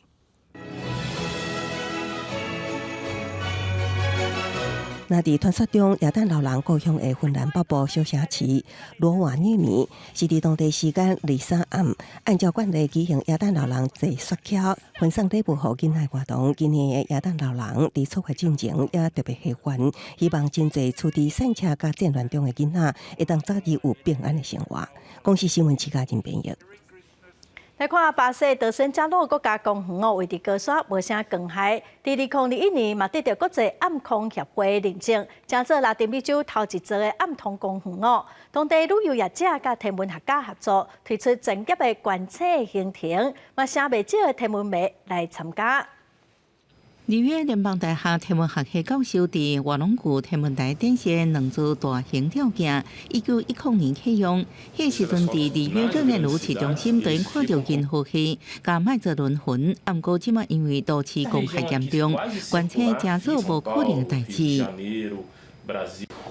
那佇傳說中，耶誕老人故鄉的芬蘭北部小城市羅瓦涅米，是佇當地時間23暗，按照慣例舉行耶誕老人坐雪橇分送禮物予囡仔活動。今年的耶誕老人佇出發進前也特別喜歡，希望真濟處佇賽車佮戰亂中的囡仔，會當早日有平安的生活。公視新聞徐嘉仁編譯。來看巴西德森加洛國家公園哦，位佇高山無啥光害。佇2021年嘛得著國際暗空協會認證，成做拉丁美洲頭一座的暗通公園哦。當地旅遊業者佮天文學家合作，推出專業的觀測行程，嘛吸袂少的天文迷來參加。紐約聯邦大學天文學系教授佇瓦隆谷天文台展現兩座大型吊鏡，1910年啟用。彼時陣佇裡約熱內盧市中心，就看著銀河系佮麥哲倫雲。毋過這馬因為都市光害嚴重，觀測成做無可能的代誌。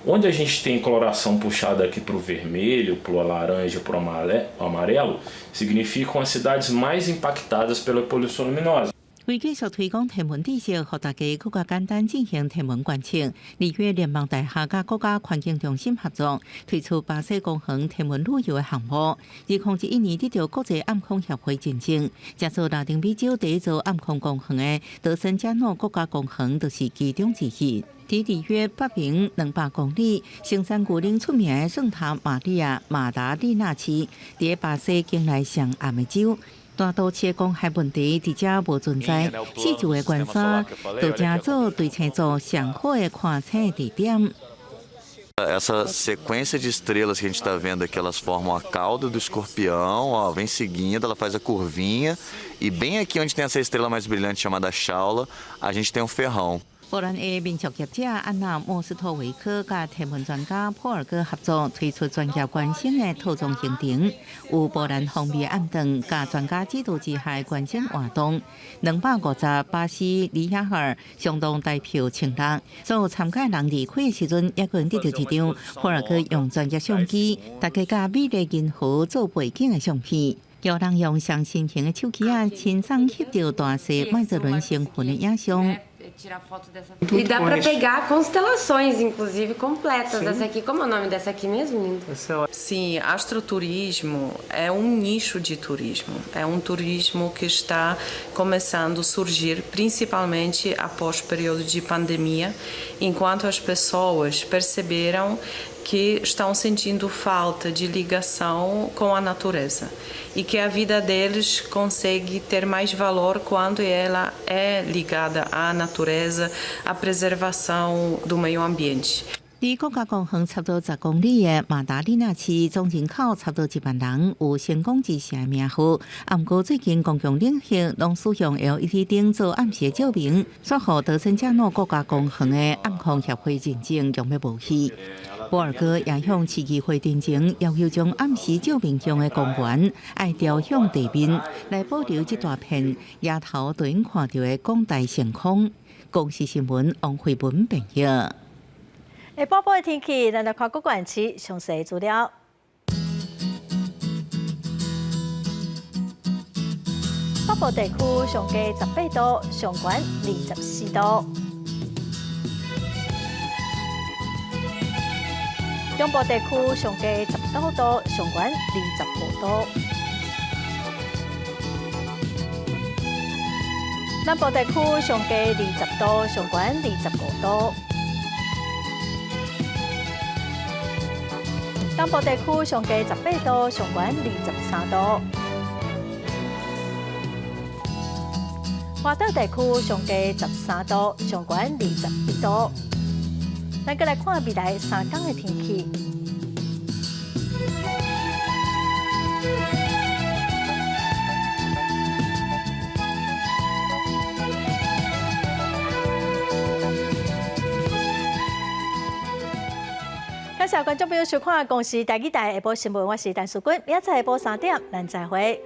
Onde a gente tem coloração puxada aqui para o vermelho, para o laranja, para o amarelo, significam as cidades mais impactadas pela poluição luminosa. 为继续推广天文知识，予大家閣較簡單進行天文觀測，紐約聯邦大學佮國家環境中心合作，推出巴西公園天文旅遊的項目。2011年得著國際暗空協會認證，這座拉丁美洲第一座暗空公園的德森加諾國家公園就是其中之一。佇里約北邊200公里，生產牛奶出名的聖塔瑪利亞馬達利納市，佇巴西境內上暗的州。大都市光害問題佇遮無存在，四周的關山都成做對星座上好的看星地點。 Essa sequência de estrelas que a gente está vendo aqui, elas formam a cauda do escorpião, ó, vem seguindo, ela faz a curvinha e bem aqui onde tem essa estrela mais brilhante chamada Shaula, a gente tem um ferrão. 波蘭的民宿業者安娜莫斯托維克佮天文專家普爾哥合作推出專業觀星的套裝行程，有波蘭風味暗頓佮專家指導之下的觀星活動，250巴西里亞爾相當台票1600。所有參加人離開的時陣，猶閣得著一張普爾哥用專業相機，大家佮美麗銀河做背景的相片。有人用上新型的手機仔，親身翕著大細麥哲倫星雲的影像。 E dá para pegar constelações, inclusive, completas. Essa aqui, como é o nome dessa aqui mesmo, lindo? Sim, astroturismo é um nicho de turismo. É um turismo que está começando a surgir, principalmente após o período de pandemia, enquanto as pessoas perceberam que estão sentindo falta de ligação com a natureza e que a vida deles consegue ter mais valor quando ela é ligada à natureza, à preservação do meio ambiente. 離國家公園差不多10公里的馬達利納市，總人口差不多1萬人，有星光之城的名號。啊，毋過最近公共領域攏使用 LED 燈做暗時照明，煞予德森加諾國家公園的暗空協會認證用欲無去。波爾哥也向市議會陳情，要求將暗時照明用的光源愛調向地面，來保留這大片額頭就能看著的廣大星空。公視新聞王慧文編譯。下晡的天氣，咱來看各縣市詳細資料。北部地區上低18度，上懸24度。中部地區上低19度，上懸25度。南部地區上低20度，上懸25度。東部地區上低18度，上懸23度。外島地區上低13度，上懸21度。咱閣來看未來3工的天氣。感謝觀眾朋友收看《公視台語台》下晡新聞，我是陳淑君，明仔載下晡3點，咱再會。